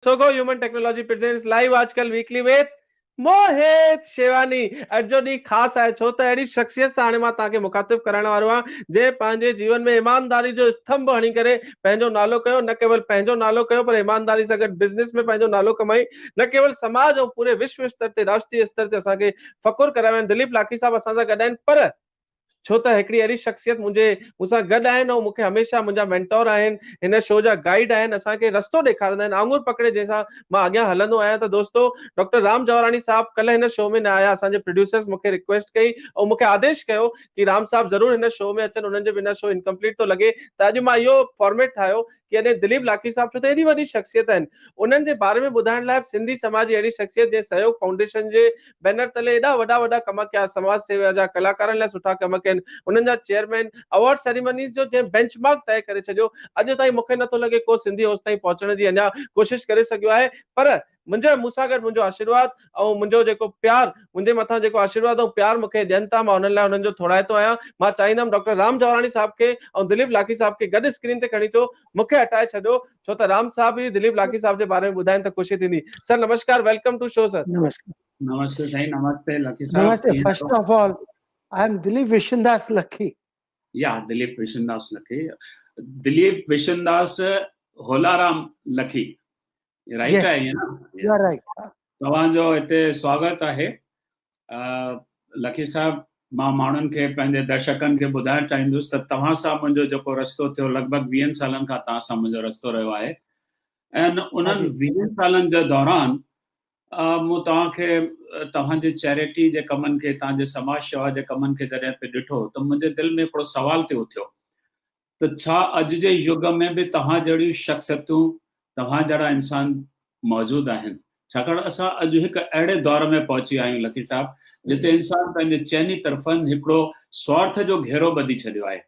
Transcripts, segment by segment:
Sogo human technology presents live آج ڪل weekly وٿ موهت شيواني. اڄ جو ڏينهن خاص آهي ڇو ته اهڙي شخصيت سان هاڻي مان توهان کي مخاطب ڪرائڻ وارو آهيان جنهن پنهنجي جيون ۾ ايمانداري جو استنڀ هڻي ڪري پنهنجو نالو ڪيو، نه ڪيول پنهنجو نالو ڪيو پر ايمانداري سان گڏ بزنس ۾ پنهنجو نالو ڪمائي نه ڪيول سماج ۽ پوري وشو استر تي راشٽري استر تي اسان کي فخر ڪرايو آهن. دليپ لاکي صاحب اسان سان گڏ آهن پر ڇو ته هڪڙي اهڙي شخصيت منهنجي مون سان گڏ آهن ۽ مون کي هميشه منهنجا مينٽور آهن، هن شو جا گائيڊ آهن، اسان کي رستو ڏيکارندا آهن، آڱر پڪڙي جنهن سان مان اڳيان هلندو آهيان ته دوستو ڊاڪٽر رام جواراڻي صاحب ڪلهه هن شو ۾ نه آيا، اسان جي پروڊيوسرز مون کي رڪويسٽ ڪئي ۽ مون کي آديش ڪيو ڪي رام صاحب ضرور هن شو ۾ اچن، انهن جي بنا شو انڪمپليٽ ٿو لڳي ته اڄ مان اهو فارميٽ ٺاهيو ڪي اڏي دليپ لاکي صاحب ڇو ته ايڏي وڏي شخصيت آهن انهن جي باري ۾ ٻڌائڻ لاء به سنڌي سماج جي اهڙي شخصيت جنهن سهيوگ فائونڊيشن جي بينر تلي ايڏا وڏا وڏا ڪم ڪيا سماج سيوا جا ڪلاڪارن لاء سٺا ڪم ڪيا آهن انهن جا چيئرمين اوارڊ سيريمنيز جو جنهن بينچ مارڪ طئي ڪري ڇڏيو اڄ تائين مون کي نٿو لڳي ڪو سنڌي اوستائين پهچڻ جي اڃا ڪوشش ڪري سگهيو آهي پر منهنجا مون سان گڏ منهنجو آشيرواد ۽ منهنجو جيڪو پيار منهنجي مٿان جيڪو آشيرواد ۽ پيار مون کي ڏين ٿا مان انهن لاء انهن جو ٿورائتو آهيان. مان چاهيندم ڊاڪٽر رام جواراڻي صاحب کي ۽ دليپ لاکي صاحب کي گڏ اسڪرين تي کڻي اچو مون کي هٽائي ڇڏيو ڇو ته رام صاحب ئي دليپ لاکي صاحب جي باري ۾ ٻڌائين ته خوشي ٿيندي. سر نمشڪار welcome to show sir. نمسڪار. نمستي سائين نمستي لکي صاحب نمستي ڪيئن فرسٽ آهيو؟ Of all I am Dilip Vishandas Lakhi. يا دليپ وشنداس لکي دليپ وشنداس هولارام لکي رائٽ آهي ائين نه؟ You are right. توهان جو هتي سواگت آهي لکي صاحب. مان ماڻهن کي پنهنجي درشڪن کي ٻڌائڻ چاهيندس ته توهان سان منهنجو جيڪو رستو ٿيو لڳ ڀڳ ويهن سالن کان توهان سان منهنجو رستو رهيو آهي ۽ انهن ويهن سالن جي دوران مون توهان کي توهان جي چيريٽي جي ڪمن کي توهان جي سماج شيوا جي ڪمن کي جڏهن پئي ڏٺو ته منهنجي دل ۾ هڪڙو سوال ٿي اٿيو ته ڇا اڄ جي يگ ۾ به توهان جهڙيون شخصيتون، توهان جهڙا انسان موجود آهن؟ ڇاڪاڻ اسان اڄ هڪ اهڙي دور ۾ پهچي ويا آهيون لکي صاحب، جتي انسان پنهنجي چئني طرفن هڪڙو سوارٿ جو گهيرو ٻڌي ڇڏيو آهي.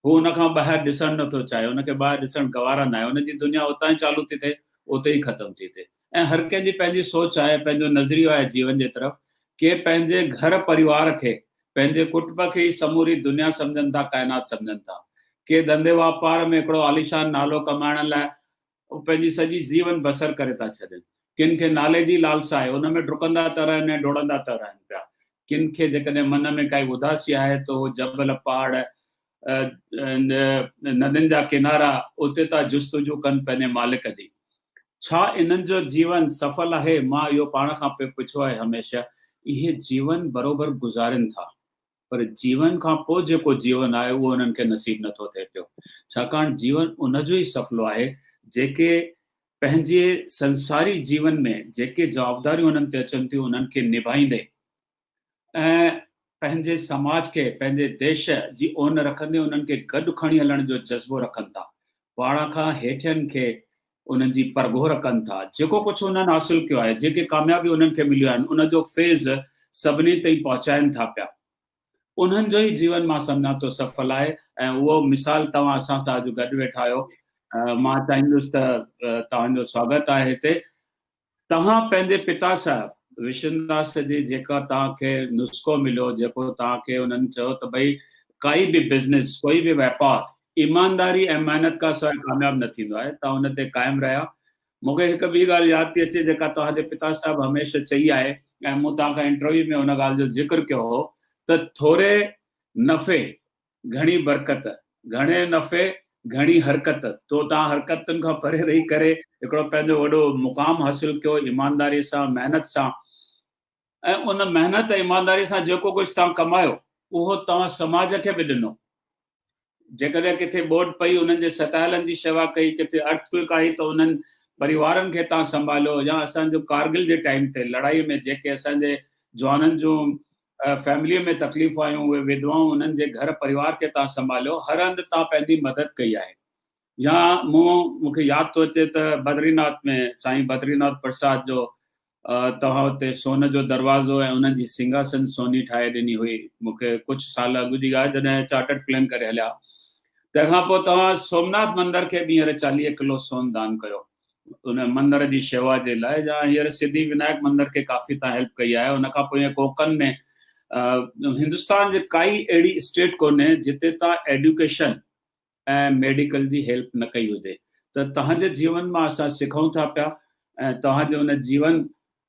هو ان کان ٻاهر ڏسڻ نه ٿو چاهي، ان کي ٻاهر ڏسڻ گوارا ناهي، ان جي دنيا اتان ئي چالو ٿي ٿئي، اتي ئي ختم ٿي ٿئي. ۽ هر ڪنهن جي پنهنجي سوچ آهي، پنهنجو نظريو آهي جيون جي طرف. ڪي پنهنجي گهر پريوار کي پنهنجي ڪٽنب کي ئي سموري دنيا سمجهن ٿا، ڪائنات سمجهن ٿا. ڪي ڌنڌي واپار ۾ هڪڙو عاليشان نالو ڪمائڻ لاء پنهنجي سڄي جيون بسر ڪري ٿا ڇڏين. ڪن کي نالي جي لالسا آهي، ان ۾ ڊڪندا ٿا رهن ۽ ڊوڙندا ٿا رهن پيا. ڪن کي جيڪڏهن من ۾ ڪائي اداسي آهي ته هو جبل، پهاڙ، ندين جا ڪنارا اتي ٿا جستجو ڪن پنهنجي مالڪ جي. ڇا انهن جو جيون سڦل آهي؟ مان اهو پاڻ کان پئي پڇيو آهي هميشه. اهي جيون بروبر گذارين ٿا پر جيون کان پوء جيڪو جيون آهي اهو انهن کي نصيب نه ٿو ٿئي پيو. ڇاڪاڻ جيون ان جو ئي سڦلو آهي جيڪي پنهنجي سنساري جيون ۾ جيڪي جوابداريون انهن تي اچن ٿيون انهن کي نڀائيندي ۽ پنهنجي سماج کي، پنهنجي ديش جي اون رکندي انهن کي گڏ کڻي هلڻ جو جذبو رکن ٿا. پاڻ کان هيٺين کي انهن جي پرگهور ڪن ٿا. جيڪو ڪجهه انهن حاصل ڪيو آهي، جيڪي ڪاميابيون انهن کي مليون آهن، ان جو فيض سڀني تائين پهچائن ٿا پيا. انهن جو ئي جيون مان سمجهان ٿو سڦل آهي ۽ اهو مثال توهان اسان سان اڄ گڏ ويٺا آهيو. مان چاهيندس ته توهان جو سواگت آهي هتي. توهان پنهنجي پتا صاحب وشنداس جي جيڪا توهان کي نسخو مليو جيڪو توهان کي انهن چيو ته ڀئي ڪائي به بزنس ڪوئي به واپار ايمانداري ۽ محنت کان سواء ڪامياب نه ٿيندو آهي توهان ان تي قائم رهيا. مون کي هڪ ٻي ڳالهه ياد ٿي اچي جيڪا توهان جي پتا صاحب هميشه چئي آهي ۽ مون توهان کان انٽرويو ۾ ان ڳالهه جو ذڪر ڪيو هو ته ٿوري نفعي گهڻي برڪت، گهڻي نفعي، گهڻي حرڪت، تو تان حرڪتن کان پري رهي ڪري هڪڙو پنهنجو وڏو مقام حاصل ڪيو ايمانداري سان، محنت سان ۽ ان محنت ۽ ايمانداري سان جيڪو ڪجهه توهان ڪمايو اهو توهان سماج کي به ڏنو. جيڪڏهن ڪٿي ٻوڏ پئي انهن جي ستايلن جي شيوا ڪئي، ڪٿي ارٿ ڪوئڪ آئي ته انهن پريوارن کي توهان سنڀاليو يا اسان جو ڪارگل جي ٽائيم تي لڙائي ۾ جيڪي اسان جي جوانن جون فيمليء ۾ تڪليفون آيون، اهي وڌوائون انهن جي گهر پريوار کي توهان سنڀاليو، هر هنڌ توهان پنهنجي مدد ڪئي آهي. يا مون مون کي ياد ٿو اچي ته بدريناٿ ۾ سائين بدريناٿ پرساد جو توهان اتي سون جو دروازو ۽ انهن جي سنگهاسن سوني ٺاهي ڏني هئي، مون کي ڪجهه سال اڳ جي ڳالهه جڏهن چارٽرڊ پلين ڪري هليا. تنهن کان پوء توهان سومناٿ مندر کي به هينئر 40 ڪلو سون دان ڪيو. ان مندر جي شيوا جي لاء يا هينئر سڌي ونايڪ مندر کي ڪافي تان هيلپ ڪئي آهي ان کان پوء ڪوڪن ۾ هندستان جي ڪائي اهڙي اسٽيٽ ڪونهي جتي تان ايڊيوڪيشن ۽ ميڊيڪل جي هيلپ نه ڪئي هجي ته تهان جي جيون مان اسان سکون ٿا پيا. ۽ توهان جي ان جيون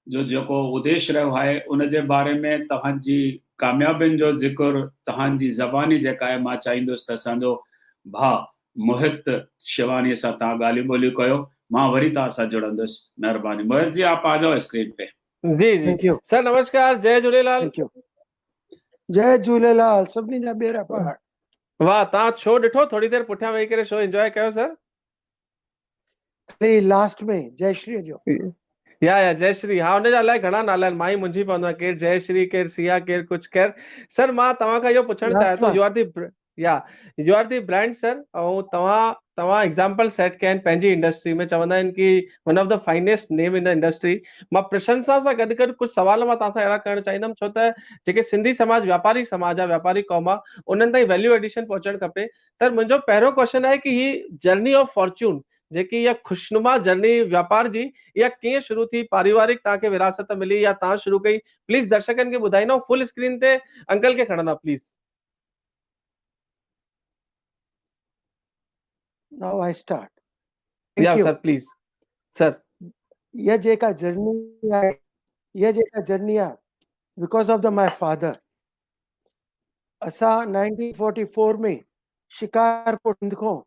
جو جيڪو اديش رهيو آهي ان جي باري ۾ توهان جي ڪاميابين جو ذڪر توهان جي زباني جيڪا آهي مان چاهيندس ته اسان جو ڀاء موهت شواني سان توهان ڳالهيون ٻولهيون ڪيو مان وري توهان سان جڙندس مهرباني موهت جي آپ آ جاؤ اسڪرين پي. جي جي سر نمشڪار جئي جهوليلال. Thank you جئي جهوليلال سڀني جا ٻيڙا پار. واھ توهان شو ڏٺو ٿوري دير پٺيان ويهي ڪري شو انجوائي ڪيو سر. خالي لاسٽ ۾ جئي شري جو. يا يا جئي شري ها ان جا الائي گهڻا نالا آهن مان ئي منجهي پوندو آهيان ڪير جئي شري ڪير سيا ڪير ڪجهه ڪير سر مان توهان کان اهو پڇڻ چاهيان ٿو you are the yeah you are the brand sir ۽ توهان توهان ايگزامپل سيٽ ڪيا آهن پنهنجي انڊسٽري ۾ چوندا آهن ڪي one of the finest name in the industry مان پرشنسا سان گڏ گڏ ڪجهه سوال مان توهان سان اهڙا ڪرڻ چاهيندم ڇو ته جيڪي سنڌي سماج واپاري سماج آهي واپاري قوم آهي انهن تائين ويليو ايڊيشن پهچڻ کپي ته منهنجو پهريون ڪوشچن آهي ڪي هي جرني آف فارچون جيڪي اها خوشنما جرني واپار جي اها ڪيئن شروع ٿي پاريوارڪ توهان کي وراثت ملي يا توهان شروع ڪئي پليز درشڪن کي ٻڌائيندو فل اسڪرين تي انڪل کي کڻندا please. Now I start. Yeah sir please sir. اها جيڪا جرني آهي اها جيڪا جرني آهي because of the my father اسان 1944 ۾ شڪارپور سنڌ کان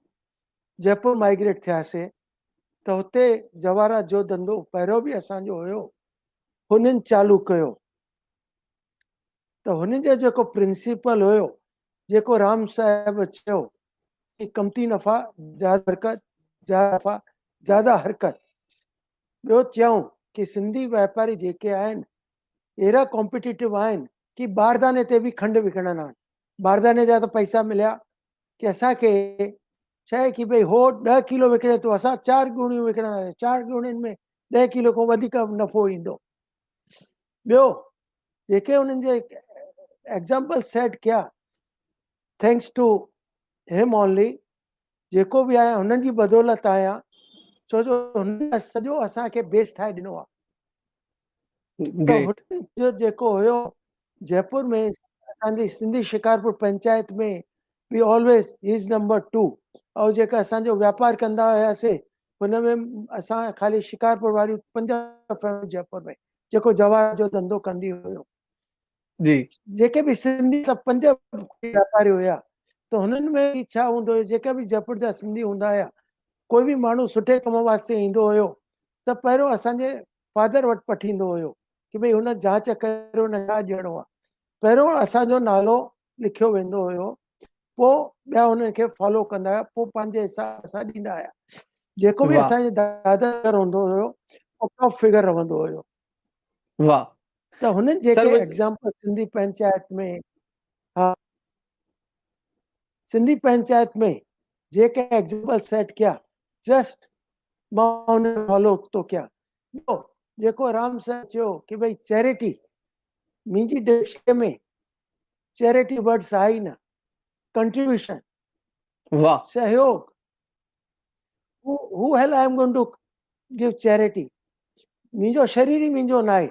جئپور مائگريٽ ٿياسي ته هتي جواهرات جو ڌنڌو پهريون به اسان جو هيو هنن چالو ڪيو ته هنن جو جيڪو پرنسپل هيو جيڪو رام صاحب چيو ڪي ڪمتي نفع زياده برڪت زياده نفع زياده حرڪت ٻيو چيائون ڪي سنڌي واپاري جيڪي آهن اهڙا ڪامپيٽيٽو آهن ڪي بارداني تي به کنڊ وڪڻندا آهن بارداني جا ته پئسا مليا ڪي اسان کي ڇا آهي ڪي ڀئي هو ڏهه ڪلو وڪڻي ٿو اسان چار ڳوڻيون وڪڻنداسين چار ڳوڻين ۾ ڏهه ڪلو کان وڌيڪ نفعو ايندو ٻيو جيڪي انهن جي ايگزامپل سيٽ ڪيا thanks to هم اونلي جيڪو به آهيان هنن جي بدولت آهيان ڇو جو هن سڄو اسان کي بيس ٺاهي ڏنو آهي ته هن جو جيڪو هيو جئپور ۾ اسان جي سنڌي شڪارپور پنچائت ۾ به آلويز he is number 2 او جيڪا اسان جو واپار ڪندا هياسي هن ۾ اسان خالي شڪارپور واريون پنج فيملي جئپور ۾ جيڪو جوار جو ڌنڌو ڪندي هيو جي جيڪي به سنڌي ته پنج واپاري هيا ته هنن ۾ ڇا هوندو هيو جيڪا به جئپور جا سنڌي هوندا هيا ڪوئي به ماڻهو سٺي ڪم واسطي ايندو هيو ته پهريون اسان جي فادر وٽ پٺيندو هيو ڪي ڀئي هن جاچ ڪريو هن ڇا ڏيڻو آهي پهريون اسان جو نالو لکيو ويندو هيو پوء ٻيا هنن کي فالو ڪندا هيا پوء پنهنجي حساب سان ڏيندا هيا جيڪو به اسان جي دادا هوندو هيو ٽاپ فگر رهندو هيو واهه ته هنن جيڪي ايگزامپل سنڌي پنچائت ۾ ها سنڌي پنچائت ۾ جيڪي ايگزامپل سيٽ ڪيا جسٽ مان ان فالو ٿو ڪيان ٻيو جيڪو رام صاحب چيو ڪي ڀئي چيريٽي منهنجي ڊڪشنري ۾ چيريٽي ورڊس آهي ئي نه ڪنٽريبيوشن واهه سهيوگ who hell I am going to give charity منهنجو شرير ئي منهنجو نه آهي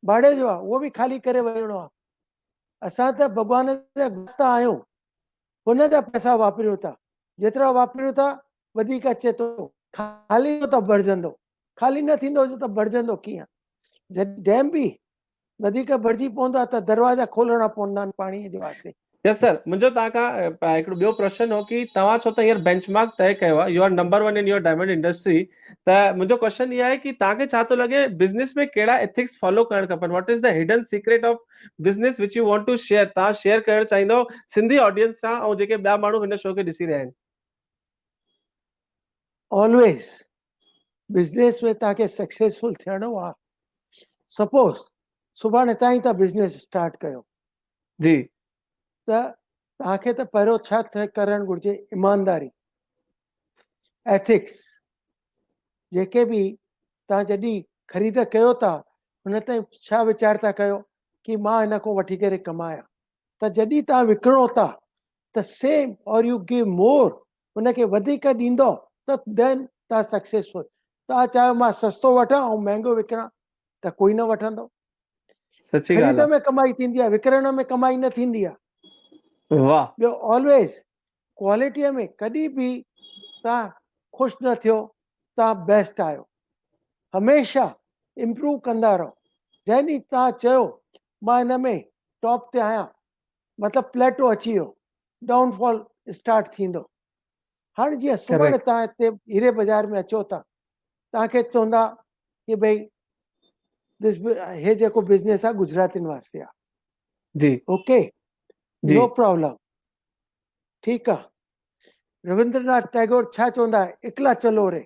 ڀاڙي جو آهي اهو به خالي ڪري وڃڻو آهي اسان ته ڀڳوان جا گستا آهيون هن جا پئسا واپريون ٿا جيترا واپريون ٿا وڌيڪ اچي ٿو خالي ته ڀرجندو خالي نه ٿيندو هجي ته ڀرجندو ڪيئن جڏهن ڊيم به وڌيڪ ڀرجي پوندو آهي ته دروازا کولڻا پوندا آهن پاڻي جي واسطي. يس سر منهنجو توهان کان هڪڙو ٻيو پرشن هو ڪي توهان ڇو ته هينئر بينچ مارڪ طئي ڪيو آهي you are number one in your diamond industry ته منهنجو ڪوشچن اهو آهي ڪي توهان کي ڇا ٿو لڳي بزنس ۾ ڪهڙا ايٿڪس فالو ڪرڻ کپن what is the hidden secret of business which you want to share توهان شيئر ڪرڻ چاهيندو سنڌي آڊينس سان ۽ جيڪي ٻيا ماڻهو هن شو کي ڏسي رهيا آهن. آلويز بزنس ۾ توهان کي سڪسيسفل ٿيڻو آ سپوز سڀاڻي تائين ٿا بزنس اسٽارٽ ڪيو جي ته توهان کي ته پهريون ڇا ڪرڻ گهرجي ايمانداري ايٿڪس جيڪي به توهان جڏهن خريد ڪيو ٿا هن تائين ڇا ويچار ٿا ڪيو ڪي مان هن کان وٺي ڪري ڪمايان ته جڏهن توهان وڪڻو ٿا ته سيم اور يو گيو مور ان کي وڌيڪ ڏيندو ته دين توهان سڪسيسفل توهان چاهيو مان سستو وٺان ۽ مهنگو وڪڻان ته ڪوئي نه وٺندو. سچي ڳالهه خريد ۾ ڪمائي ٿيندي آهي وڪڻڻ ۾ ڪمائي نه ٿيندي آهي. واهه. ٻيو آلويز ڪوالٽيء ۾ ڪڏهن به توهان خوش نه ٿيو توهان بيسٽ آهيو. هميشه امپروو ڪندا رهو. جنهن ڏينهن توهان چيو مان هن ۾ ٽاپ تي آهيان مطلب پليٽو اچي ويو، ڊائون فال اسٽارٽ ٿيندو. هاڻي جيئن سڀاڻي توهان هتي هيري بازار ۾ اچو ٿا، توهان کي چوندا ڪي ڀئي دس هي جيڪو بزنس آهي گجراتين واسطي آهي. جي اوڪي نو پرابلم ٺيڪ آ. رويندرناٿ ٽيگور ڇا چوندا آهي اڪلا چلو ري.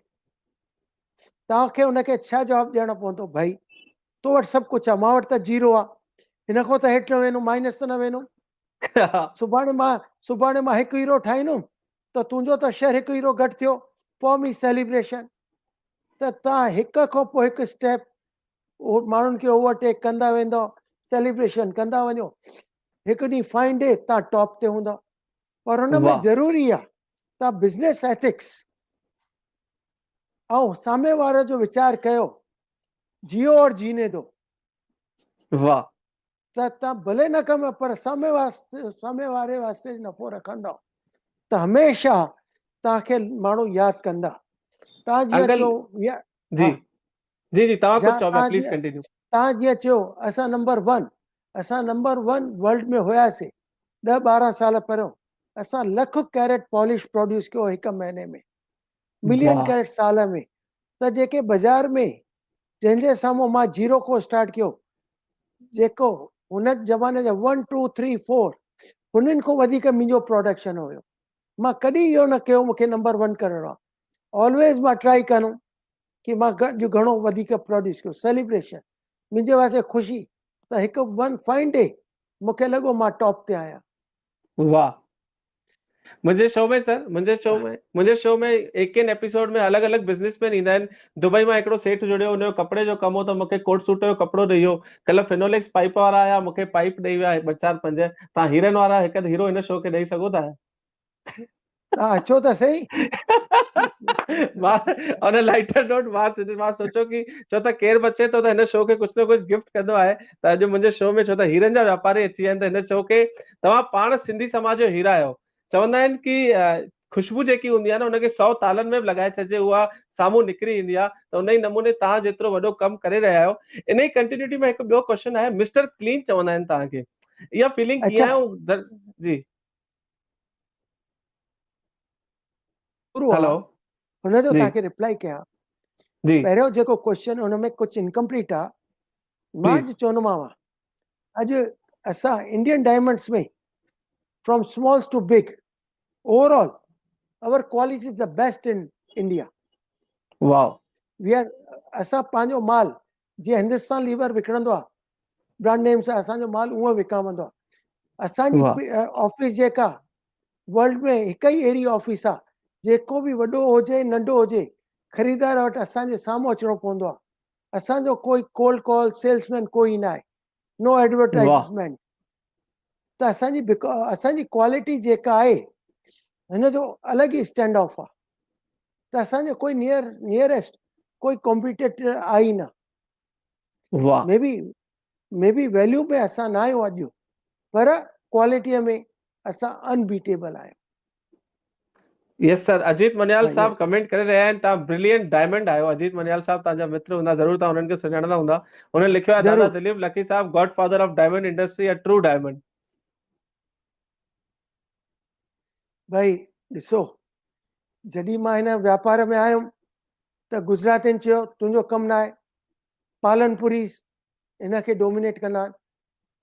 توهان کي ان کي ڇا جواب ڏيڻو پوندو ڀائي تو وٽ سڀ ڪجهه آ مان وٽ ته زيرو آ هن کان ته هيٺ نه ويندم مائنس ته نه ويندم. سڀاڻي مان سڀاڻي مان هڪ هيرو ٺاهيندم ته تنهنجو ته شيئر هڪ هيرو گهٽ ٿيو فار مي سيليبريشن. ته توهان هڪ کان پوء هڪ اسٽيپ ماڻهن کي اوورٽيڪ ڪندا ويندو سيليبريشن ڪندا وڃو هڪ ڏينهن فائن ڊي توهان ٽاپ تي هوندو. پر ان ۾ ضروري آ ته بزنس ايٿڪس ۽ سامهون واري جو ويچار ڪيو جيو اور جيني دو. واھ. ته تان ڀلي نه ڪمايو پر سامهون واسطي سامهون واري واسطي نفعو رکندو ته هميشه توهان کي ماڻهو ياد ڪندا. توهان جيئن چيو جي جي جي توهان ڪجهه چئو پيا پليز ڪنٽينيو. توهان جيئن چيو اسان نمبر 1 اسان نمبر 1 ورلڊ ۾ هياسي 10 12 سال پهريون اسان لک ڪيرٽ پالش پروڊيوس ڪيو هڪ مهيني ۾ ملين ڪيرٽ سال ۾ ته جيڪي بازار ۾ جنهن جي سامهون مان زيرو کان اسٽارٽ ڪيو جيڪو هن زماني جا 1 2 3 4 هنن کان وڌيڪ منهنجو پروڊڪشن هيو. مان ڪڏهن اهو نه ڪيو مونکي نمبر 1 ڪرڻو آهي. آلويز مان ٽرائي ڪندم ڪي مان اڄ گهڻو وڌيڪ پروڊيوس ڪيو. سيليبريشن منهنجي واسطي خوشي ته هڪ ون فائن ڊي مونکي لڳو مان ٽاپ تي آهيان. واھ منهنجي شو ۾ سر منهنجي شو ۾ منهنجي شو ۾ ايڪين ايپيسوڊ ۾ الڳ الڳ بزنس مين ايندا آهن. دبئي مان هڪڙو سيٺ جڙيو ان جو ڪپڙي جو ڪم هو ته مونکي ڪوٽ سوٽ جو ڪپڙو ڏئي ويو. ڪلهه فينوليڪس پائپ وارا آيا مونکي پائپ ڏئي ويا ٻه چار پنج. تان هيرن وارا هڪ اڌ هيرو هن شو کي ڏئي سگهو ٿا؟ تان اچو ته سهي. مان ان لائٽر نوٽ مان مان سوچيو ڪي ڇو ته ڪير به اچي ٿو ته هن شو کي ڪجهه نه ڪجهه گفٽ ڪندو آهي ته اڄ منهنجي شو ۾ ڇو ته هيرن جا واپاري اچي ويا آهن ته هن شو کي توهان پاڻ سنڌي سماج جو هيرا آهيو. چوندا آهن ڪي خوشبو جيڪي هوندي آهي نه ان کي 100 تالن ۾ به لڳائي ڇڏجي اها سامهون نڪري ايندي آهي ته ان ئي نموني توهان جيترو وڏو ڪم ڪري رهيا آهيو ان ئي ڪنٽينيوٽي ۾ هڪ ٻيو ڪوشچن آهي مسٽر ڪلين چوندا آهن توهان کي اها فيلنگ ڪيئن آهي جي هلو هن جو توهان کي ريپلائي ڪيان جي پهريون جيڪو ڪويشچن ان ۾ ڪجهه انڪمپليٽ آ مان اڄ چوندومانو اڄ اسان Indian diamonds ۾ from smalls to big overall our quality is the best in India. Wow we are اسان پنهنجو مال جيئن هندستان ليور وڪڻندو آ برانڊ نيم سان اسان جو مال اونئن وڪامندو آ. اسان جي آفيس جيڪا ورلڊ ۾ هڪ ئي اهڙي آفيس آ جيڪو به وڏو هجي ننڍو هجي خريدار وٽ اسان جي سامهون اچڻو پوندو آ. اسان جو ڪوئي ڪولڊ ڪال سيلز مين ڪوئي نه آهي، نو ايڊورٽائزمينٽ. ته اسان جي اسان جي ڪوالٽي جيڪا آهي هن جو الڳ ئي اسٽينڊ آف آ. ته اسان جو ڪوئي نيئر نيئرسٽ ڪوئي ڪمپيٽيٽر آهي ئي نه. واھ. مي بي مي بي ويليو ۾ اسان نه آهيون اڄ پر ڪوالٽي ۾ اسان ان بيٽيبل آهيون. يس سر اجيت منيال صاحب ڪمينٽ ڪري رهيا آهن تان برلينٽ ڊائمنڊ آهيو اجيت منيال صاحب تان جا متر هوندا ضرور تان انهن کي سڃاڻندا هوندا انهن لکيو آهي دادا دليپ لکي صاحب god father of diamond industry a true diamond. ڀائي ڏسو جڏهن مان هن واپار ۾ آيم ته گجراتين چيو تنهنجو ڪم ناهي پالن پوري هن کي ڊومينيٽ ڪندا آهن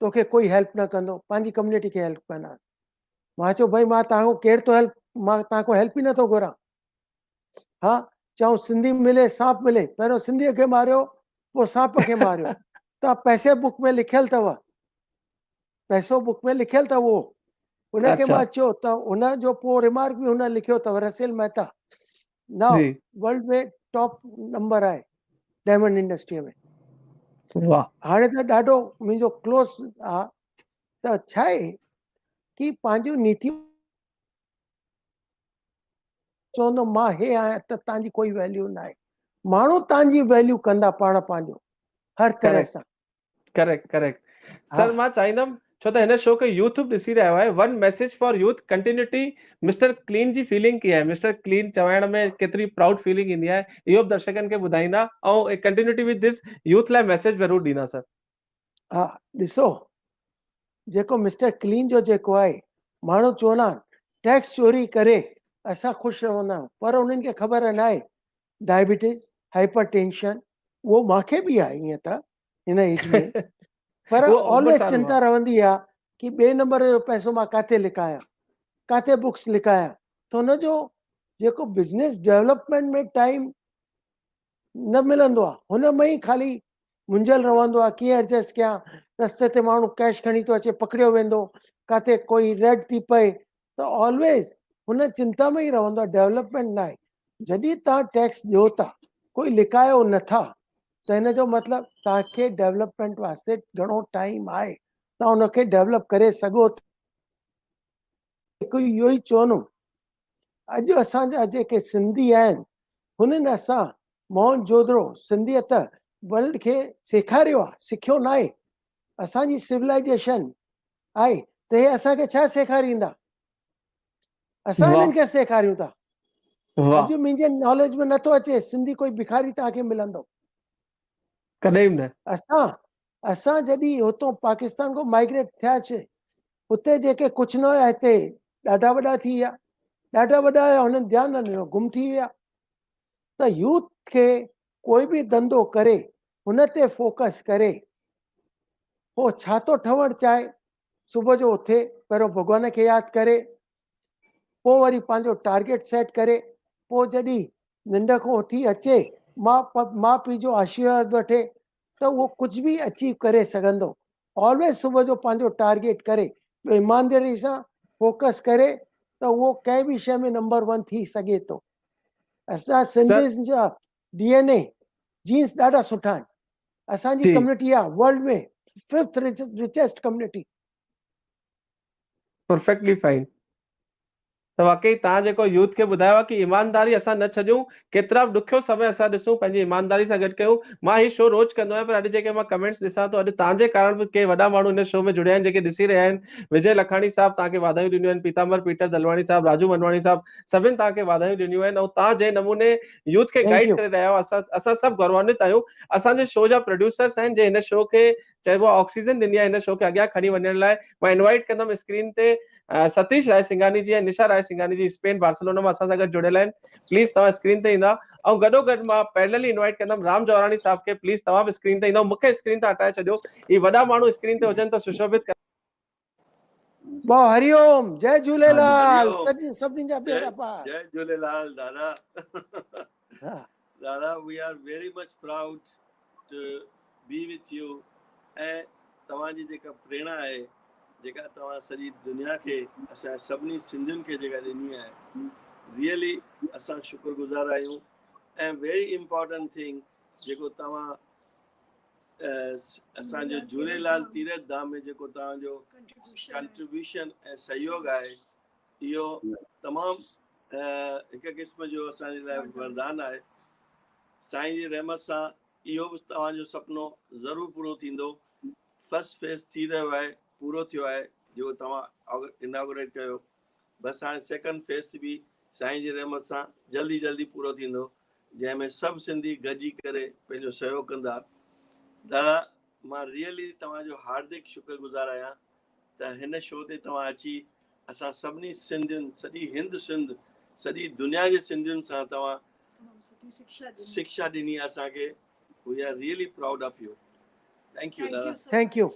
توکي ڪوئي هيلپ نه ڪندو پنهنجي ڪميونٽي کي هيلپ ڪندا آهن مان چيو ڀائي مان توهان کان ڪير ٿو هيلپ مان توهان کان هيلپ ئي نٿو گهران ها چئون سنڌي ملي سانپ ملي پهريون سنڌي کي ماريو پوء سانپ کي ماريو ته پئسي بڪ ۾ لکيل اٿو پئسو بڪ ۾ لکيل اٿو اهو ان کي مان چيو ته ان جو پوء ريمارڪ به هن لکيو اٿو رسيل مهتا نا ورلڊ ۾ ٽاپ نمبر آهي ڊائمنڊ انڊسٽري ۾ واهه هاڻي ته ڏاڍو منهنجو ڪلوز آ ته ڇا آهي ڪي پنهنجون نيتيون چوندو مان هي آهيان ته تان جي ڪوئي ويليو نه آهي ماڻهو تان جي ويليو ڪندا پاڻ پنهنجو هر طرح سان ڪريڪٽ ڪريڪٽ سر مان چاهيندم ڇو ته هن شو کي يوٿ به ڏسي رهيو آهي one message for youth continuity mister clean جي فيلنگ ڪيئن آهي مسٽر ڪلين چوائڻ ۾ ڪيتري پرائوڊ فيلنگ ايندي آهي اهو به درشڪن کي ٻڌائيندا ۽ ڪنٽينيوٽي وٿ this youth لاء ميسيج ضرور ڏيندا سر. ها ڏسو جيڪو مسٽر ڪلين جو جيڪو آهي ماڻهو چوندا آهن ٽيڪس چوري ڪري اسان خوش رهندا آهيون پر انهن کي خبر ناهي ڊائبٽيز هائپر ٽينشن اهو مانکي به آهي ائين ته هن ايج ۾ پر آلويز چنتا رهندي آ ڪي ٻئي نمبر جو پئسو مان ڪاٿي لڪايان ڪاٿي بڪس لڪايان ته هن جو جيڪو بزنس ڊيولپمينٽ ۾ ٽائيم نه ملندو آ هن ۾ ئي خالي منجهيل رهندو آ ڪيئن ايڊجسٽ ڪيان رستي تي ماڻهو ڪيش کڻي ٿو اچي پڪڙيو ويندو ڪاٿي ڪوئي ريڊ ٿي پئي ته آلويز هن چنتا ۾ ئي رهندو آ ڊيولپمينٽ نه آهي جڏهن تان ٽيڪس ڏيو ٿا ڪوئي لڪايو نٿا ته ان جو مطلب توهان کي ڊيولپمينٽ واسطي گهڻو ٽائيم آهي توهان ان کي ڊيولپ ڪري سگهو ٿا. هڪ اهو ئي چوندم اڄ اسان جا جيڪي سنڌي آهن هنن اسان موهن جودڙو سنڌيت ورلڊ کي سيکاريو آهي سکيو ناهي اسان جي سولائيزيشن آهي ته هي اسان کي ڇا سيکاريندا اسان هنن کي سيکاريون ٿا اڄ منهنجي ناليج ۾ نٿو اچي سنڌي ڪوئي بکاري توهان کي ملندو ڪڏهن نه اسان اسان جڏهن هتو پاڪستان کان مائگريٽ ٿياسي اتي جيڪي ڪجهه نه هيا هتي ڏاڍا وڏا ٿي ويا ڏاڍا وڏا هيا هنن ڌيان نه ڏنو گم ٿي ويا ته يوٿ کي ڪوئي به ڌنڌو ڪري هن تي فوڪس ڪري هو ڇا ٿو ٺهڻ چاهي صبح جو اٿي پهريون ڀڳوان کي ياد ڪري پوء وري پنهنجو ٽارگيٽ سيٽ ڪري پوء جڏهن ننڊ کان اٿي اچي ماء پيء جو آشيرواد وٺي ته اهو ڪجهه به اچيو ڪري سگهندو آلويز صبح جو پنهنجو ٽارگيٽ ڪري جو ايمانداري سان فوڪس ڪري ته اهو ڪنهن به شيء ۾ نمبر ون ٿي سگهي ٿو اسان سنڌين جا ڊي اين اي جينس ڏاڍا سٺا آهن اسان جي ڪميونٽي آ world ۾ fifth richest community. Perfectly fine ته واقعي توهان جيڪو يوٿ کي ٻڌايو آهي ڪي ايمانداري اسان نه ڇڏيون ڪيترا به ڏکيو سمي اسان ڏسون پنهنجي ايمانداري سان گڏ ڪيون مان هي شو روز ڪندو آهيان پر اڄ جيڪي مان ڪمينٽس ڏسان ٿو اڄ توهان جي ڪارڻ به ڪي وڏا ماڻهو هن شو ۾ جڙيا آهن جيڪي ڏسي رهيا آهن وجي لکاڻي صاحب توهان کي واڌايون ڏنيون آهن پيتامبر پيٽر دلواڻي صاحب راجو منواڻي صاحب سڀن توهان کي واڌايون ڏنيون آهن ۽ توهان جنهن نموني يوٿ کي گائيڊ ڪري رهيا آهيو اسان اسان سڀ گوروانت آهيون اسان جي شو جا پروڊيوسرس آهن جنهن هن شو کي چئبو آهي آڪسيجن ڏني آهي هن شو کي اڳيان کڻي وڃڻ لاء مان انوائيٽ ڪندم اسڪرين تي ستيش راء سنگهاني جي ۽ نشا راء سنگهاني جي اسپين بارسلونا مان اسان سان گڏ جڙيل آهن پليز توهان اسڪرين تي ايندا ۽ گڏو گڏ مان پيرللي انوائيٽ ڪندم رام جوهراڻي صاحب کي پليز توهان به اسڪرين تي ايندا مون کي اسڪرين تان هٽائي ڇڏيو هي وڏا ماڻهو اسڪرين تي هجن ته سشوڀت ڀاء هري اوم جئي جهوليلال سڀني جا ٻيڙا پار. جئي جهوليلال دادا دادا we are very much proud to be with you ۽ توهان جي جيڪا پريرڻا آهي جيڪا توهان سڄي دنيا کي اسان سڀني سنڌين کي جيڪا ڏني آهي ريئلي اسان شڪر گذار آهيون ۽ ويري امپورٽنٽ ٿنگ جيڪو توهان اسان جو جهوليلال تيرٿ ڌام ۾ جيڪو توهان جو ڪنٽريبيوشن ۽ سهيوگ آهي اهو تمام هڪ قسم جو اسان جي لاء وردان آهي سائين جي رحمت سان اهو به توهان جو سپنو ضرور پورو ٿيندو فرسٽ فيز ٿي رهيو آهي پورو ٿيو آهي جيڪو توهان اناگوريٽ ڪيو بس هاڻي سيڪنڊ فيز به سائين جي رحمت سان جلدي جلدي پورو ٿيندو جنهن ۾ سڀ سنڌي گڏجي ڪري پنهنجو سهيوگ ڪندا. دادا مان ريئلي توهان جو هاردڪ شڪر گذار آهيان ته هن شو تي توهان اچي اسان سڀني سنڌين سڄي هند سنڌ سڄي دنيا جي سنڌين سان توهان شڪشا ڏني اسان کي we are really proud of you thank you دادا. Thank you.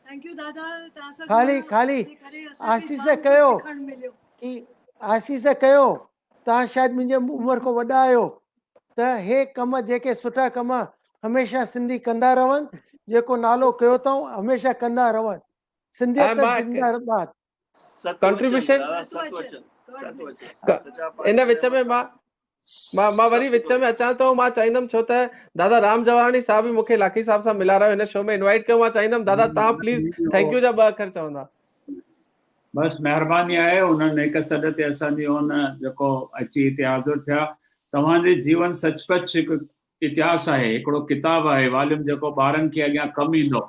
Thank you دادا توهان سان خالي خالي آسيس ڪيو ڪي آسيس ڪيو توهان شايد منهنجي عمر کان وڏا آهيو ته هي ڪم جيڪي سٺا ڪم هميشه سنڌي ڪندا رهن جيڪو نالو ڪيو اٿئون هميشه ڪندا رهن سنڌيت زنده باد. ڪنٽريبيوشن ان وچ ۾ مان مان وري وچ ۾ اچان ٿو مان چاهيندم ڇو ته دادا رام جواراڻي صاحب به مونکي لاکي صاحب سان ملارايو هن شو ۾ انوائٽ ڪيو مان چاهيندم دادا توهان پليز thank you جا ٻه اکر چوندا. بس مهرباني آهي انهن هڪ سڏ تي اسان جي ان جيڪو اچي هتي حاضر ٿيا. توهان جي جيون سچ پچ هڪ اتهاس آهي، هڪڙو ڪتاب آهي واليوم جيڪو ٻارن کي اڳيان ڪم ايندو.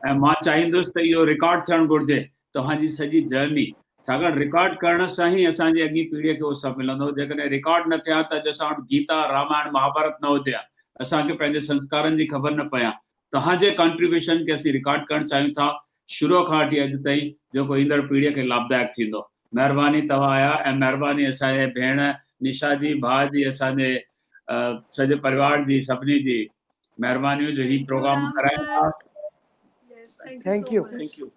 ۽ مان چاهيندس ته اهو رڪارڊ ٿيڻ گهرجي توهان جي سڄي جرني، ڇاڪاڻ رڪارڊ ڪرڻ سان ئي اسان جي اڳين پيڙهيء کي اهو سڀ ملندو. جيڪڏهن رڪارڊ نه ٿيا ته اڄ اسان وٽ گيتا، رامائڻ، مهاڀارت نه هجي ها، اسان کي پنهنجي سنسڪارن جي خبر نه پئي ها. توهان جي ڪنٽريبيوشن کي اسين رڪارڊ ڪرڻ چاهيون ٿا، شروع کان وٺي اڄ تائين، جيڪو ايندڙ پيڙهيء کي لاڀدائڪ ٿيندو. مهرباني توهان آيا ۽ مهرباني اسان جي ڀيڻ نشا جي، ڀاء جي، اسان جي سڄي پريوار جي، سڀني جي مهربانيون جو هي thank you programme Ram ڪرايو سر ٿا. Yes thank you thank so you. Much thank you.